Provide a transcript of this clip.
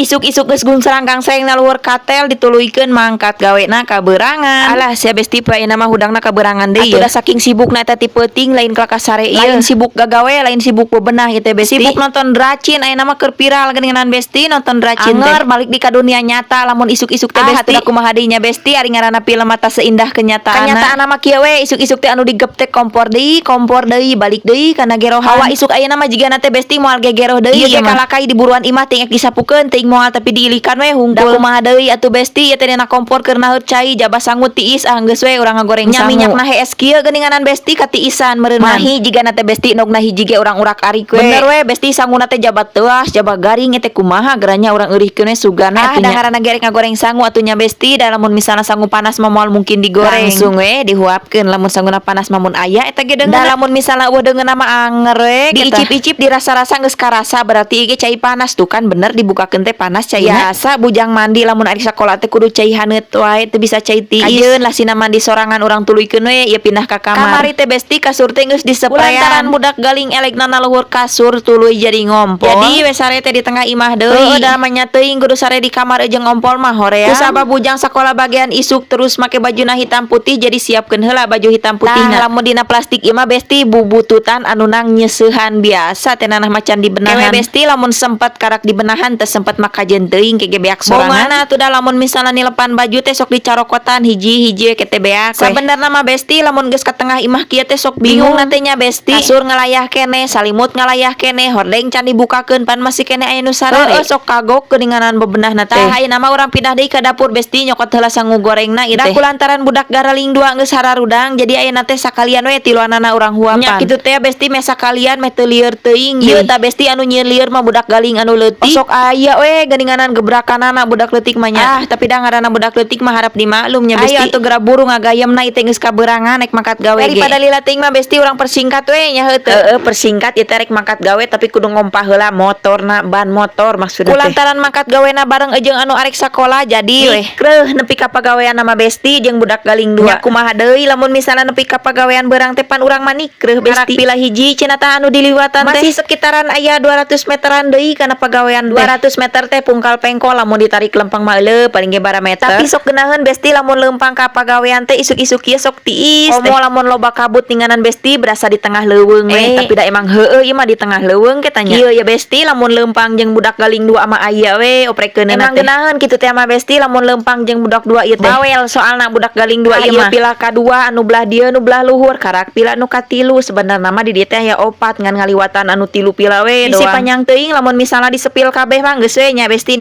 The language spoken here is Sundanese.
Isuk-isuk geus gungsrang gangsreng na luhur katel, dituluykeun mangkat gawena kaberangan. Alah sia, Besti, poe ayeuna mah hudangna kaberangan deui. Atuh da saking sibukna eta ti peuting, lain kalah sare ieu. Lain sibuk gagawe, lain sibuk bebenah ieu teh, Besti. Sibuk nonton Dracin. Ayeuna mah keur viral geuningan, Besti, nonton Dracin teh. Anger balik di ka dunia nyata lamun isuk-isuk teh, Besti. Atuh kumaha deui nya, Besti, ari ngaranna film mata seindah kenyataan. Kenyataan mah kieu we, isuk-isuk teh anu digeptek kompor deui, kompor deui, balik deui kana gerohan. Hawa isuk ayeuna mah jigana teh, Besti, moal gegeroh deui. Ieu ge kalakai di buruan imah ting ek disapukeun teuing moal, tapi diilikan we hungkul. Da kumaha deui atuh, Besti, ieu teh dina kompor keur naheut cai jaba sangu tiis. Ah, geus we urang ngagoreng sangu. Minyakna hees kieu geuninganan, Besti, katiisan meureunnan. Mahi jigana teh, Besti, endogna hiji ge urang urak-arik we. Bener we, Besti, sanguna teh jaba teuas, jaba garing. Teh kumaha geranya urang eurihkeun we sugana. Ah, da ngaranna ge rek ngagoreng sangu atuh nya, Besti, da lamun misalna sangu panas mah moal mungkin digoreng. Langsung we dihuapkeun lamun sanguna panas mah, mun aya eta ge deungeun. Da lamun misalna euweuh deungeunna mah anger we. Diicip-icip, dirasa-rasa geus karasa, berarti ieu cai panas. Tuh kan bener, dibukakeun teh panas caina. Biasa bujang mandi lamun ari sakola teh kudu cai haneut wae, teu bisa cai tiis. Kajeun lah sina mandi sorangan, urang tuluykeun we ieu pindah ka kamar. Kamari teh, Besti, kasur teh geus diseprayan. Lantaran budak galing elegna na luhur kasur, tuluy jadi ngompol. Jadi we sare teh di tengah imah deui. Heueuh, da mah teuing kudu sare di kamar jeung ngompol mah hoream. Kusabab bujang sakola bagian isuk terus make bajuna hitam putih, jadi siapkeun heula baju hitam putihna. Tah, lamun dina plastik ieu mah, Besti, bubututan anu nang nyeusehan biasa teh nanah macan dibenahan. Kewe, Besti, lamun sempat karak dibenahan, teu sempet mah kajeun teuing ke ge beak sorangan. Bongana atuh da lamun misalna nilepan baju teh sok dicarokotan hiji-hiji ke teh beak we. Sabenerna mah, Besti, lamun geus ka tengah imah kieu teh sok bingung na teh nya, Besti. Kasur ngalayah keneh, salimut ngalayah keneh, hordeng can dibukakeun pan masih keneh aya nu sarare. Heueuh, sok kagok geuninganan bebenahna teh. Tah, ayeuna mah urang pindah deui ka dapur, Besti, nyokot heula sangu gorengna ieu teh. Kulantaran budak garaling dua geus hararudang, jadi ayeuna teh sakalian we tiluanana urang huapan. Nya kitu teh, Besti, meh sakalian meh teu lieur teuing. Ieu tah, Besti, anu nyieun lieur mah budak galing anu leutik. Sok aya we geuninganan gebrakanana budak leutik mah nya. Ah, tapi da ngaranna budak leutik mah harap dimaklum nya, Besti. Ayo atuh geura buru ngagayemna ieu teh, geus kaberangan rek mangkat gawe ge. Daripada lila teuing mah, Besti, urang persingkat we nya heuh teu. Heeh, persingkat ieu teh rek mangkat gawe, tapi kudu ngompah heula motorna, ban motor maksudna teh. Kulantaran mangkat gawena bareng jeung anu arek sakola, jadi weh kreuh nepi ka pagawean mah, Besti, jeung budak galing dua. Nya kumaha deui lamun misalna nepi ka pagawean beurang teh pan urang mah nikreuh, Besti. Pila hiji cenah tah anu diliwatan teh. Masih sekitaran aya 200 meteran deui kana pagawean teh. 200 meter teh pungkal pengkol, lamun ditarik lempang mah euleuh paling ge bara meter. Tapi sok geunaheun, Besti, lamun leumpang ka pagawean teh isuk-isuk kieu sok tiis teh. Komo lamun loba kabut ninganan, Besti, berasa di tengah leuweung we. Tapi da emang heueuh ieu mah di tengah leuweung ke tanya. Ieu ya, Besti, lamun leumpang jeung budak galing dua mah aya we oprekeunna teh. Emang geunaheun kitu teh mah, Besti, lamun leumpang jeung budak dua ieu teh. Bawel soalna budak galing dua ieu mah. Pila kadua anu belah dieu, nu belah luhur karak pila nu katilu. Sebenarna mah di dieu teh aya opat, ngan ngaliwatan anu tilu pila we doang. Bisi panjang teuing lamun misalna disepil kabeh mah, geus we nya, Besti.